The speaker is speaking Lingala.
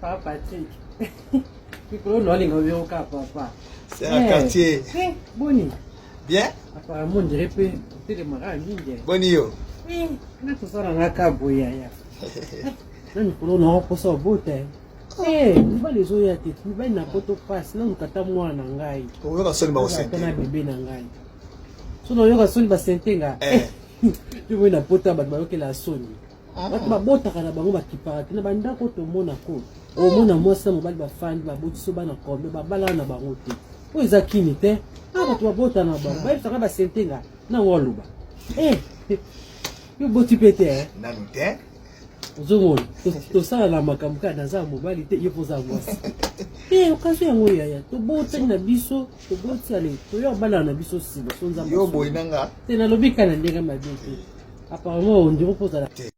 Papa Patrick. Mikolo naolinga oyoka papa. C'est un quartier. Eh, boni. Bien. Apparemment on dirait pe telemaka mingi. Boni yo. Eh, na tosala nga ka boye yaya. Na mikolo na posa obota. Eh, mibali ezoya te. Mibali na poto pasi naluka ata mwana na ngai. Oyoka soni ba osente. Na bebe na ngai. So nayoka soni ba sente nga. Eh. Yo boye na poto bato bayokela soni. Bato babotaka na bango bakipaka te na bandako tomonako omona mwasi na mobali bafandi babotisi bana kombe babalana na bango te oyo eza kini te a bato babota na bango bayebisaka basente nga nango aloba eh, yo boti mpe te eh. Nanu te. Ozomona tosala na makambo kaka naza ya mobali te, ye mpo oza mwasi te. Occasion yango yaya, tobotani na biso, toboti, ale toya kobalana na biso nsima so Nzambe. Yo boyi na nga. Te, nalobi kaka na ndenge mabe te. Apparemment ondiro mpo ozala te.